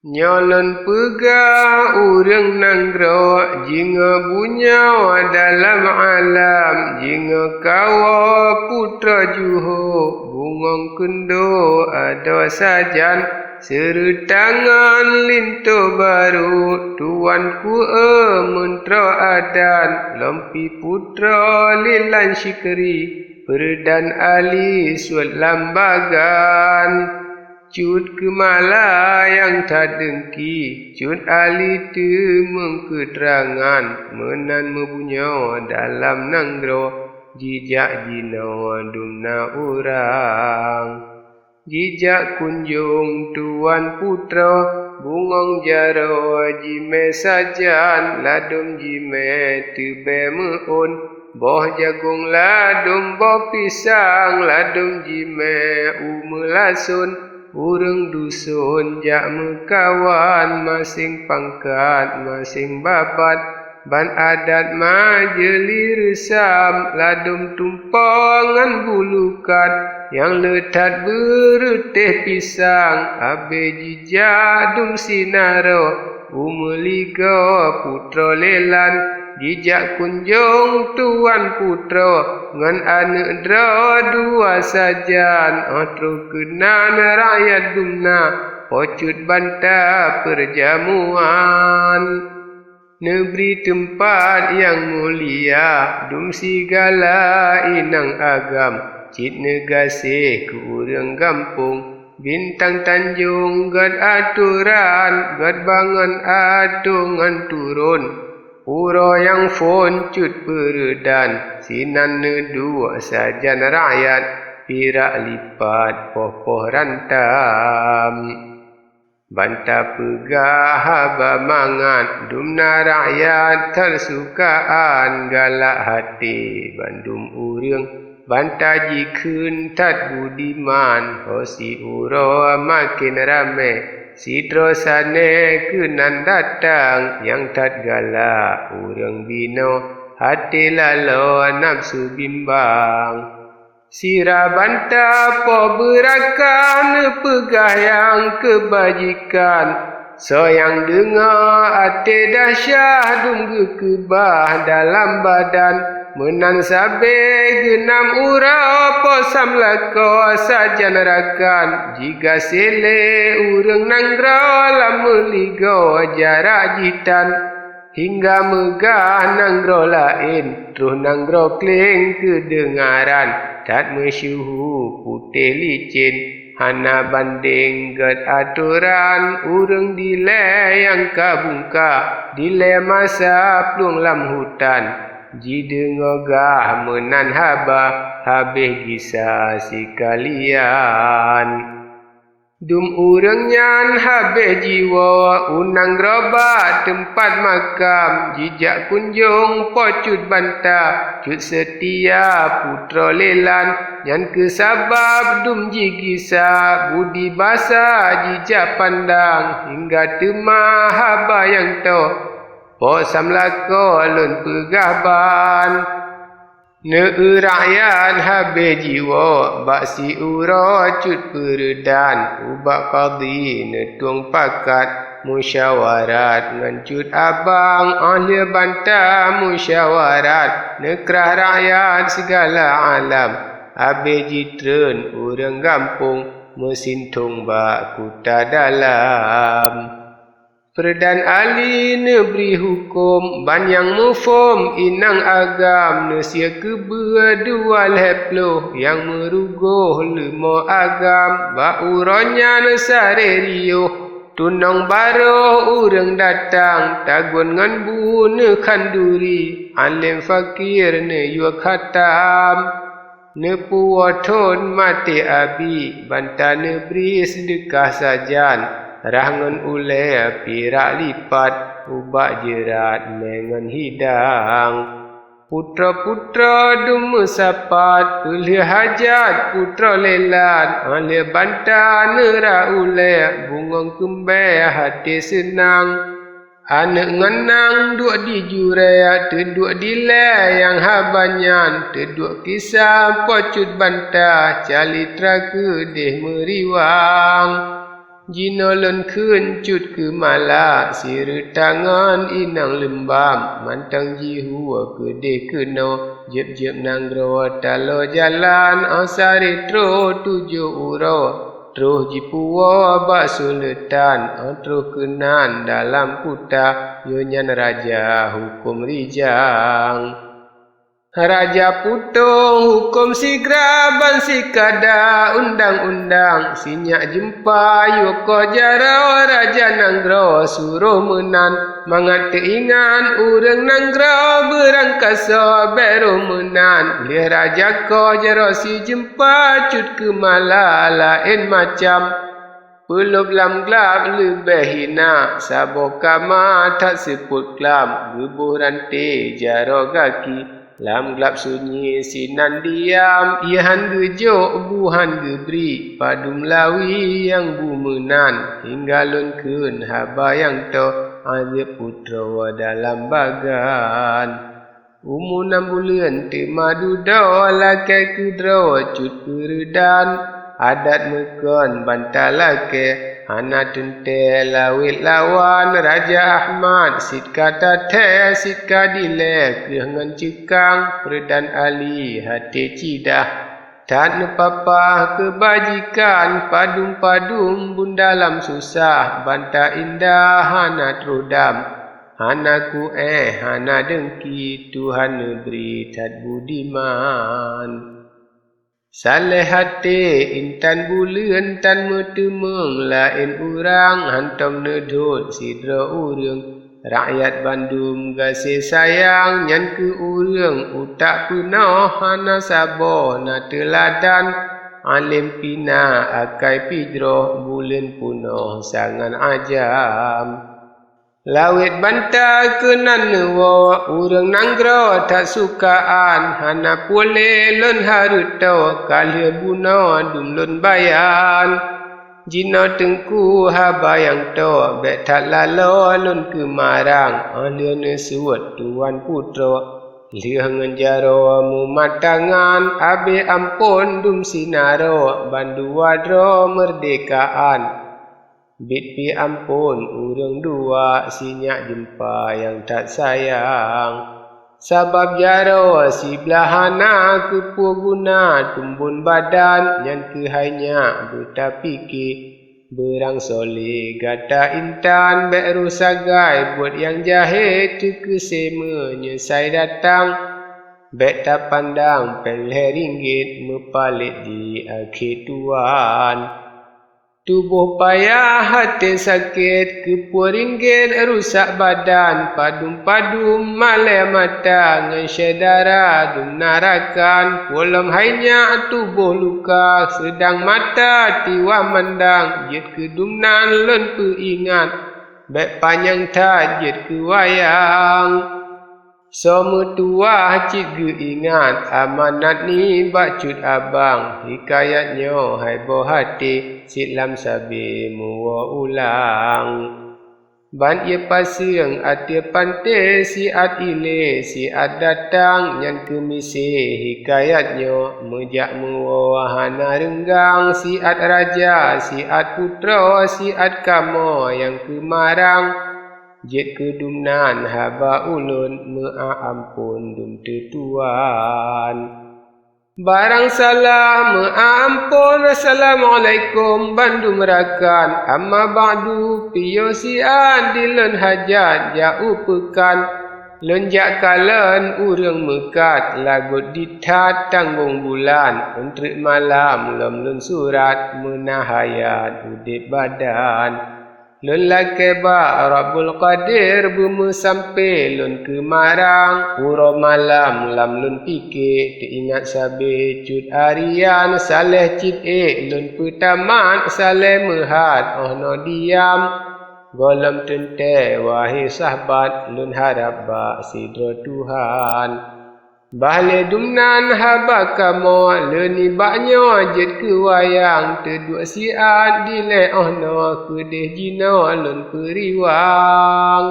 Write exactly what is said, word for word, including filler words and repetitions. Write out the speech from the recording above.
Nyoe lôn peugah ureuëng nanggroe, jingoe bunoe dalam alam, jingoe kawoe putroe juho, bungöng keundo adoe sajan, seureuta ngon linto barô, tuan kueu meuntroe adan, lom pih putroe Lilan Syikri, peureudan Ali suet lam bagan. Cut keumala nyang that deungki, cut Ali teumeung keutrangan, meunan meubunoe dalam nanggroe, jijak jinoe dum na urang. Jijak kunjong tuan putroe, bungöng jaroe jimè sajan, ladôm jimè teubèe meu'ôn, boh jagöng ladôm boh pisang, ladôm jimè u meulason. Ureuëng duson jak meukawan, maséng pangkat, maséng babah, ban adat majeuli reusam, ladôm tumpôk ngon bulukat, nyang le that beureutéh pisang, abéh jijak dum sinaroe, u meuligoe putroe Lilan, jijak kunjong tuan putroe, ngon aneuëk droe dua sajan, 'oh troh keunan rakyat dum na, Po Cut Banta peurjamuan. Neubri teumpat nyang mulia, dum sigala inong agam, cit neugaséh keu ureuëng gampông. Bintang Tanjong gét atoran, gét bangon atô ngon turôn. Uroe nyang phôn cut peureudan, sinan neuduek sajan rakyat, pirak lipat poh-poh rantam. Ban tapeugah haba mangat, dum na rakyat teusukaan, galak até bandum ureuëng, ban tajikheun that budiman. Ho siuroe maken ramé, sidroe sané keunan datang, nyang that galak ureuëng binoe, até laloe nafeusu bimbang. Sira banta Po Beuraka neupeugah nyang keubajikan, soe nyang deungoe até dahsyat dum geukeubah dalam badan. Meunan sabé geunam uroe Po Sam lakoe sajan rakan, jigaséh lé ureuëng nanggroe lam meuligoe jarak jih tan. Hingga meugah nanggroe laén, troh nanggroe Kléng keudeungaran, that meusyeuhu putéh licén, hana bandéng gét atoran, ureuëng dilée nyang ka bungka, dilée masa plueng lam hutan. Jideungoe gah meunan haba, habéh gisa sikalian. Dum ureuëng nyan habéh jiwoe u nanggroe bak teumpat makam, jijak kunjong Po Cut Banta, Cut Seutia, putroe Lilan. Nyan keuh sabab dum jigisa, budi basa jijak pandang, hingga teuma haba nyang toh Po Sam lakoe lôn peugah ban. Neueu rakyat habéh jiwoe bak siuroe Cut Peureudan, ubak kadhi neutueng pakat, musyawarat ngon Cut Abang, 'oh lheueh banta musyawarat, neukrah rakyat sigala alam, habéh jitreun ureuëng gampông, meusintong bak kuta dalam. Peureudan Ali neubri huköm, ban nyang muphom inong agam, neusie keubeue dua lhée ploh, nyang meurugoh leumo agam. Bak uroe nyan saré riôh, tunong barôh ureuëng datang, tagun ngon bu neukhanduri, além fakir neuyue khatam. Neupuwoe thon maté abi, banta neubri seudeukah sajan, rhah ngon ulée pirak lipat, ubak jeurat mé ngon hidang. Putroe-putroe dum meusapat, peulheueh hajat putroe Lilan, 'oh lheueh banta neura ulée, bungöng keumbée até seunang. Aneuëk ngon nang duek di jurée, teuduek dilée nyang haba nyan, teuduek kisah Po Cut Banta, calitra keudeh meuriwang. Jinoe lôn kheun cut keu mala, sireuta ngon inong leumbam, mantong jihue keudeh keunoe, jieb-jieb nanggroe taloe jalan, 'oh saréh troh tujoh uroe, troh jipuwoe bak suleutan, 'oh troh keunan dalam kuta, yoh nyan raja huköm rijang. Raja putôh huköm sigra ban sikada undang-undang, sinyak jeumpa yue koh jaroe raja nanggroe suroh meunan, mangat teuingat ureuëng nanggroe beurangkasoe bék roh meunan. Lheueh raja koh jaroe sijeumpa cut keu mala laén macam. Peulôb lam glab leubeh hina, saboh kama that seupôt klam, geuboh ranté jaroe gaki. Lam glab sunyi sinan diam, ie han geujok, bu han geubri, padum lawi nyang bu meunan, hingga lôn kheun haba nyang toh, azeub putroe dalam bagan. Umu nam buleuen teuma dudoe, lakée keudroe cut peureudan, adat meukon banta lakée, hana teuntée lawét lawan. Raja Ahmad sit ka tathée, sit ka dilée kheueh ngon ceukang, peureudan Ali haté cidah. That neupapah keubajikan, padum-padum bunda lam susah, banta indah hana troh dam, hana kuéh, hana deungki, Tuhan neubri that budiman. Saléh haté intan buleuen tan meuteumeung laén urang, hántom neudhôt sidroe ureuëng. Rakyat bandum gaséh sayang, nyan kheueh ureuëng utak peunoh, hana saboh na teuladan. Além pih na akai pih jroh, buleuen peunoh sangat ajam. Lawét banta keunan neuwoe, ureuëng nanggroe that sukaan, hana puléh lôn hareutoe, ka lheueh bunoe dum lôn bayan. Jinoe teungku haba nyang toh, bék that laloe lôn keumarang, óh lheueh neusuet tuwan putroe. Lheueh ngon jaroe mumat tangan, abéh amphon dum sinaroe, bandua droe meurdekaan. Biet pih amphon ureuëng dua, sinyak jeumpa nyang that sayang. Sabab jaroe siblaih hana keupeue guna tumbon badan, nyan keuh hai nyak beutapike. Beurang soleh gata intan, bék roh sagai buet nyang jahé, teukeuseue meunyeusai datang. Bék tapandang péng lhée ringgit, meupalét di akhé tuwan. Tuboh payah até sakét, keupeue ringgit rusak badan, padum-padum malée mata ngon syedara dum na rakan. Pulom hai nyak tuboh luka, seudang mata tiwa mandang, jeuet keu dumnan lôn peuingat, bék panyang that jeuet keu wayang. Soe meutuwah cit geuingat, amanat nibak cut abang, hikayat nyoe hai boh até, cit lam sabe muwoe ulang. Ban ié paseueng ateueh panté, siat ilée siat datang, nyan keuh miseue hikayat nyoe, meujak muwoe hana reunggang, siat raja, siat putroe, siat kamoe nyang keumarang. Jeuet keu dumnan haba ulôn, meu'ah amphon dum teutuan. Barang salah meu'ah amphon, assalamualaikum bandum rakan. Amma ba'du, piôh siat dilôn hajat jak u peukan. Lôn jak kalon ureuëng meukat, lagot dithat tanggong bulan. Eunteuk malam lom lôn surat, meunahayat udeb badan. Lôn lakée bak Rabbul Qadir beumeusampé lôn keumarang. Uroe malam lam lôn pike, teuingat sabe cut arian, saléh cit ék lôn peutamat, saléh meuhat óh noe diam. Gohlom teuntée wahé sahbat, lôn harab bak sidroe Tuhan. Bah lé dumnan haba kamoe, lé nibak nyoe jeuet keu wayang, teuduek siat dilée óh noe, keudeh jinoe lôn peuriwang.